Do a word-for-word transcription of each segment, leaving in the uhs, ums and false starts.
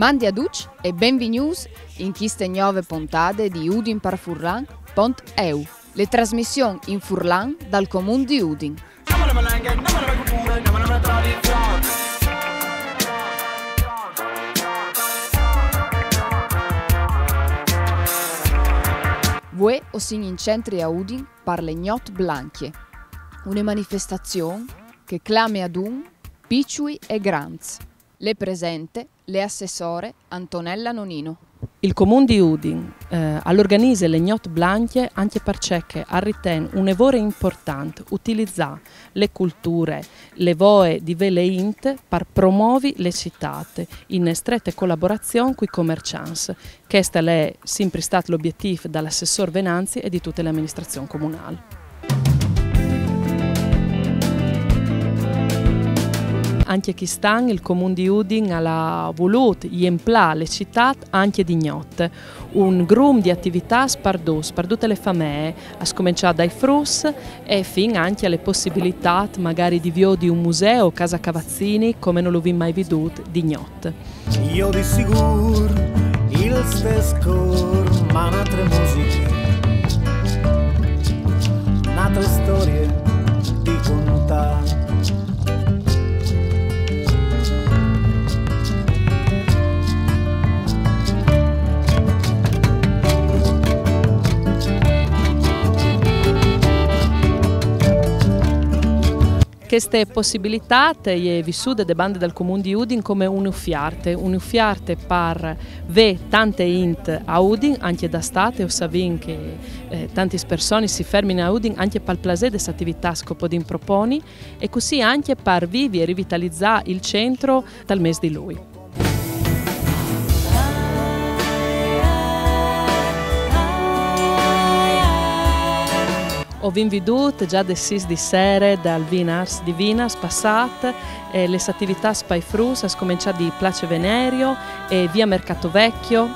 Mandi a ducj e benvignûts in cheste gnove pontade di Udin par furlan pont eu, le trasmission in furlan dal Comun di Udin. Vuê o sin in centri a Udin par le Gnot Blancje, une manifestazion che e clame adun piçui e grands. Le presente le assessore Antonella Nonino. Il Comun di Udin, eh, al organize le Gnot Blancje ancje parcè che al riten une vore impuartant utilizâ le culture, le voie di vê le int par promovi le citât, in strete colaborazion cui comerciants. Chest al è simpri stât l'obietîf dal assessôr Venanzi e di tute le aministrazion comunâl. Ancje chest an il Comun di Udin al à volût jemplâ le citât ancje di gnot. Un grum di ativitâts par ducj, par dute le famee, a scomençâ dai fruts e fin ancje a le pussibilitât magari di viodi un museu o Casa Cavazzini come no lu vin mai vidût di gnot. Jo di sigûr il stes cor, ma n'atre musiche, n'atre storie di contâ. Cheste pussibilitât e je vissude de bande dal Comun di Udin come une ufierte, une ufierte par vê tante int a Udin, ancje d'Istât, o savìn che, eh, tantis personis si fermin a Udin ancje pal plasê des ativitâts che o podìn proponi, e cussì ancje par vivi e rivitalizâ il centri tal mês di Lui. O vin vidût za des sîs di sere dal vinars, di vinars passât, e lis ativitâts pai fruts a scomençâ di Place Venerio e via Mercato Vecchio.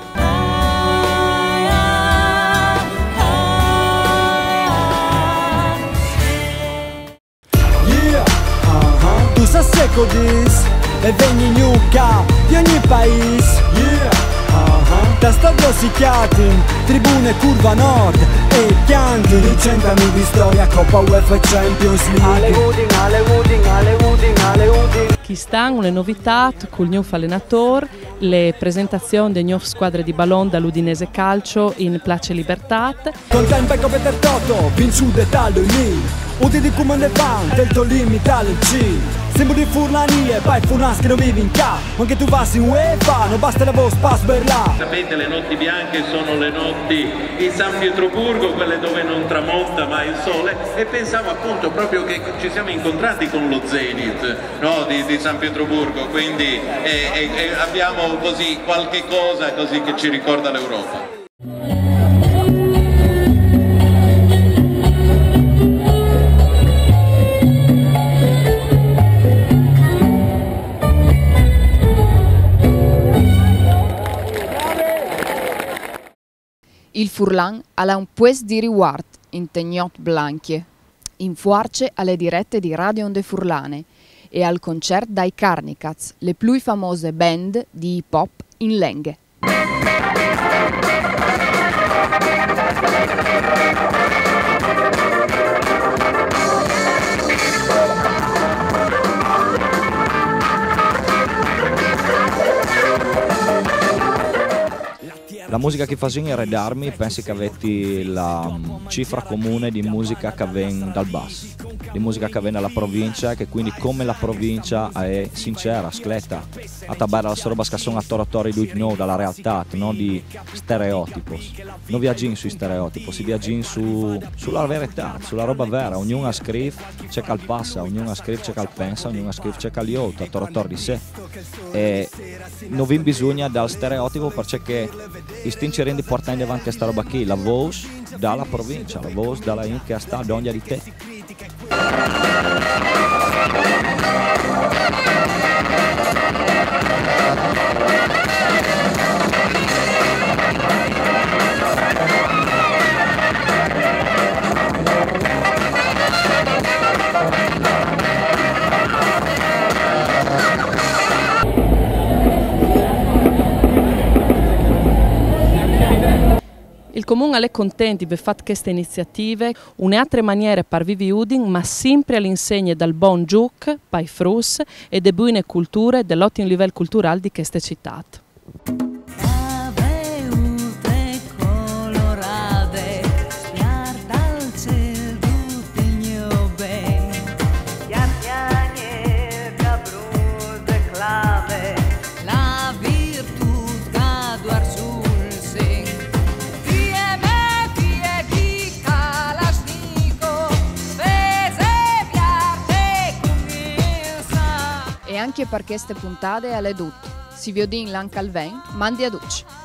Yeah, aha. Tu sâs ce che o dîs? E vegnin jù ca di ogni paîs. Yeah, aha. Da stadio si cjatin, tribune curva nord, e cjantin i cent agns di storie, Copa UEFA e Champions League. Ale Udin, ale Udin, ale Udin, ale Udin. Chest an une novitât cul gnûf alenadôr, le presentazion de gnûf scuadre di balon dal Udinese Calcio in Place Libertât. Content par Coppa Intertoto, vinçude tal doi mil. Udin di cumandant, del Tolin mi dal il cîl. Simbul di furlanie, pai furlans che no vivin ca. Ancje tu vâs in UEFA, no baste la vôs par sberlâ. Sapete, le notti bianche sono le notti di San Pietroburgo, quelle dove non tramonta mai il sole, e pensavo appunto proprio che ci siamo incontrati con lo Zenit, no, di, di San Pietroburgo, quindi, eh, eh, eh, abbiamo così qualche cosa così che ci ricorda l'Europa. Il furlan al à un puest di rivuart inte gnot blancje. In fuarce a le direte di Radio Onde Furlane e al concert dai Carnicats, le plui famose band di hip hop in lenghe. La musica che fasìn i Red Army, pensi che a vedi la, mm, cifra comune di musica che ven dal bas, di musica che ven da la provincia, che quindi come la provincia è sincera, scleta, a tabara la roba che a son ator ator i ducj, no da la realtât, no di stereotipos. No viagjìn sui stereotipos, si viagjìn su, su la veretât, su la roba vera. Ognun al scrîf ce che al passa, ognun al scrîf ce che al pensa, ognun al scrîf ce che al jôt ator ator di se. E no vin bisugne dal stereotip, parcè che o stin cirint di puartâ indevant chesta roba chi, la vôs da la provincia, la vôs da la int che a sta dongja di te. Comun al è content di vê fat cheste iniziative, une altre maniere par vivi Udin, ma simpri a l'insegne dal bon zûc pai fruts e de buine culture, dal otim livel culturâl di cheste citât. E ancje par cheste puntade al è dut. Si viodìn l'an ch'al ven, mandi a ducj.